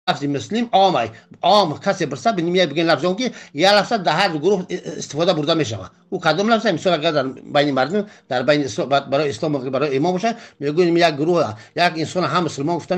Лафзи муслим омай ом касе бирса биним, бигин лафзи он ки я лафза дар ҳар гурӯҳ истифода бурда мешавад. Ӯ кадом лафза? Мисол, агар дар байни мардум, дар байни барои ислом, барои имон бошад, мегӯем як гурӯҳ, як инсон ҳам мусулмон гуфта.